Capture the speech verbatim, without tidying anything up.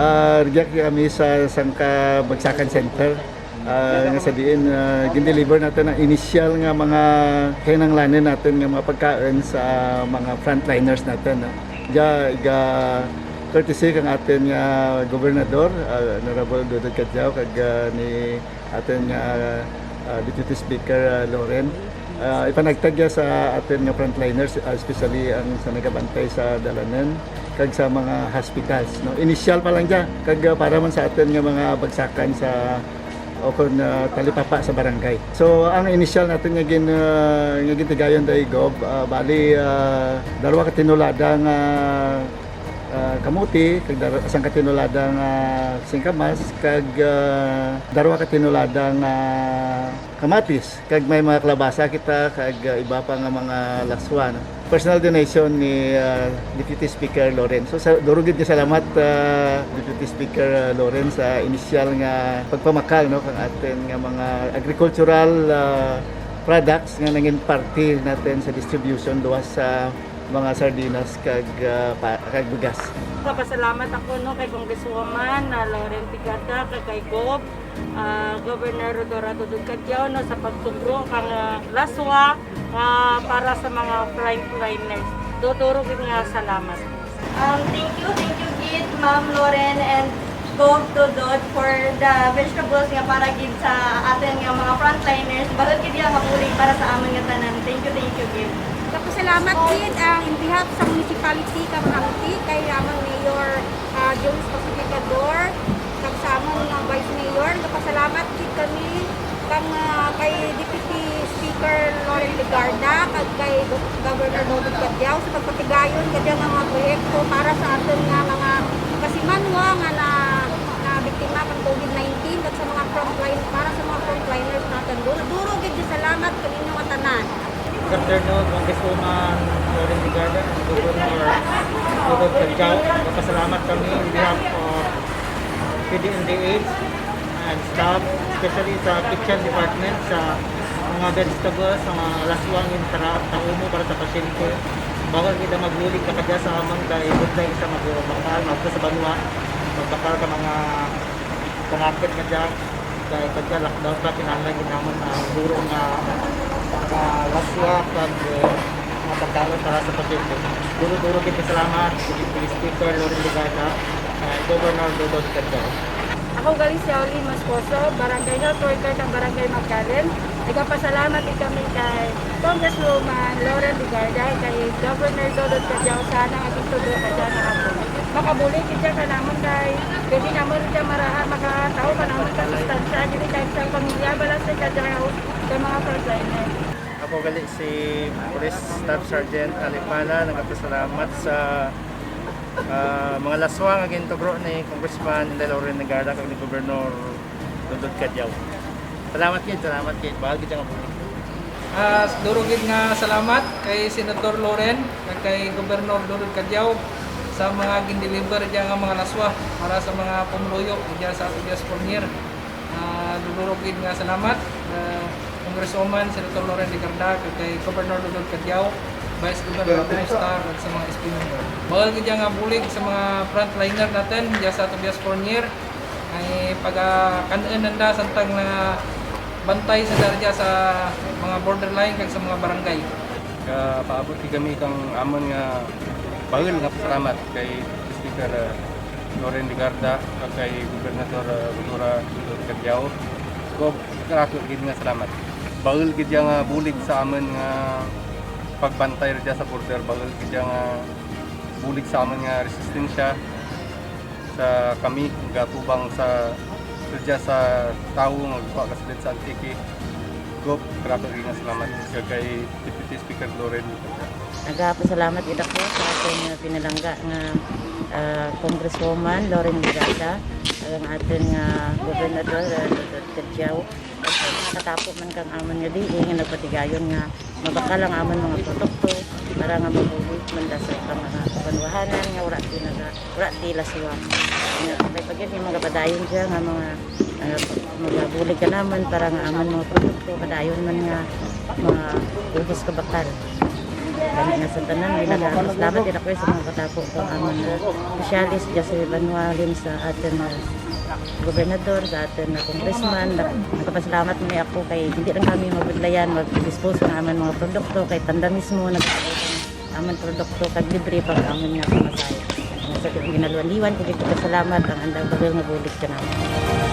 Ah, rugya kami sa sangka Bagsakan Center. Ah, nga sa diin, ah, gin-deliver natun ang initial nga mga kinahanglanun natun nga mga pagkaun sa mga frontliners natun, no? Dya, iga courtesy kang atun nga gobernador, ah, Honorable Dodod Cadiao, kag, ah, ni atun nga, ah, Deputy Speaker, ah, Loren. Ah, ipanagtag dya sa atun nga frontliners, ah, especially ang sa nagabantay sa dalanun kag sa mga hospitals, no? Initial pa lang dya, kag, ah, para man sa atun nga mga bagsakan sa, o kon, ah, talipapa sa barangay. So, ang initial natun nga gin-, ah, nga gintigayon dya, Gob, ah, bali, ah, darwa ka tinulada nga, ah, kamuti, kag dar-, sangka tinulada nga singkamas, kag, ah, darwa ka tinulada nga kamatis. Kag may mga kalabasa kita, kag, ah, iba pa nga mga laswa, no? Personal donation ni, ah, Deputy Speaker Loren. So, sa, duro gid nga salamat, ah, Deputy Speaker, ah, Loren, sa initial nga pagpamakal, no, kang atun nga mga agricultural, ah, products nga nangin parte natun sa distribution luwas sa mga sardinas kag, ah, pa-, kag bugas. Nagapasalamat ako, no, kay Congresswoman, ah, Loren Legarda, kag kay Gob, ah, Governor Rhodora Dodod Cadiao, no, sa pagtugro kang, ah, laswa, ah, para sa mga frontliners. Duro-duro gid nga salamat. Um, thank you, thank you gid, Ma'am Loren and Gov Dodod, for the vegetables nga para gid sa atun nga mga frontliners. Bahul gid dya nga bulig para sa amun nga tanan. Thank you, thank you gid. Nagapasalamat gid, ah, in behalf sa municipality kang Antique, kay amun Mayor, ah, Jones Pacificador, kag sa amun nga Vice Mayor, nagapasalamat gid kami kang, ah, kay Deputy Speaker Loren Legarda, kag kay Go-, Governor Dodod Cadiao sa pagpatigayon kadya nga mga proyekto para sa atun nga mga kasimanwa nga na, nabiktima kang COVID nineteen, kag sa mga frontline, para sa mga frontliners natun. Duro-duro gid nga salamat kaninyo nga tanan. Good afternoon, Congresswoman Loren Legarda, Governor Dodod Cadiao. Nagapasalamat kami in behalf of P D N D H and staff, especially sa kitchen department, sa mga vegetables, sa mga laswa nga tara-, taumo para sa pasyente. Bahul gid nga bulig kadya sa amun kay budlay sa magbakal, maadto sa banwa, magbakal kang mga panakit kadya. Kay pagka lockdown pa, kinahanglan gid namun ang duro nga, nga laswa kag, eh, mga pagkaun para sa pasyente. Duro-duro gid nga salamat, Deputy Speaker Loren Legarda, eh, Governor Dodod Cadiao. Ako gali si Auli Moscoso, Barangay Health Worker kang Barangay Magdalen. Nagapasalamat gid kami kay Congresswoman Loren Legarda, kay Governor Dodod Cadiao, sa ana nga gintugro kadya nga hapon. Makabulig gid dya kanamun kay pwede namun dya maraha, makataw kanamun ka sustansya, gid kay sa pamilya, balasud kadya sa mga frontliner. Ako gali si Police Staff Sergeant Alipana, nagapasalamat sa, ah, mga laswa nga gintugro ni Congressman Inday Loren Legarda kag ni Gobernador Dodod Cadiao. Salamat gid, salamat gid. Bahul gid nga bulig. Ah, duro gid nga salamat kay Senator Loren, kag kay Gobernador Dodod Cadiao sa mga gin-deliver dya nga mga laswa para sa mga pumuluyo dya sa Atubas Fornier. Ah, duro gid nga salamat, ah, Congresswoman Senator Loren Legarda, kag kay Gobernador Dodod Cadiao, Vice Governor Dodod Cadiao, kag sa mga S P member. Bahul gid dya nga bulig sa mga frontliner natun dya sa Atubas Fornier. Ay pagakan-un nanda samtang nagabantay sanda dya sa mga borderline kag sa mga barangay. Gapaabot gid kami kang amun nga bahul nga pasalamat kay Speaker, ah, Loren Legarda, kag kay Gobernador, ah, Rhodora Cadiao. Gob, duro gid nga salamat. Bahul gid dya nga bulig sa amun nga pagbantay dya sa border, bahul gid dya nga bulig sa amun nga resistensya. Sa kami, gatubang sa, sa dya sa tawo nga gwa kasulud sa Antique. Gob, duro gid nga salamat kag kay Deputy Speaker Loren. Nagapasalamat gid ako sa atun, ah, pinalangga nga, ah, Congresswoman Loren Legarda, kag ang atun nga Gobernador, ah, Dodod Cadiao. Basta makatapo man kang amun nga diin nga nagpatigayon nga mabakal ang amun mga produkto para nga mabulig man dya sa mga kabanwahanan nga wara ti naga-, wara ti laswa. Nga, may pagyan, may mga padayon dya nga mga, ah, mga bulig kanamun para nga amun mga produkto, padayon man nga maubos kabakal. Gani nga sa tanan, bilang nga salamat, ira ko sa mga katapo ko, ang mga opisyales, dya sa banwa, halin sa atun mga gobernador, sa atun nga congressman, nag-, nagapasalamat man ako kay hindi lang kami mabudlayan, mag-dispose ng amun mga produkto, kay tanda mismo, nag-, amun produkto, kag libre pa ang amun nga pamasahe. Sa ginaliwan-liwan, kay pasalamat ang andang bahul nga bulig kanamun.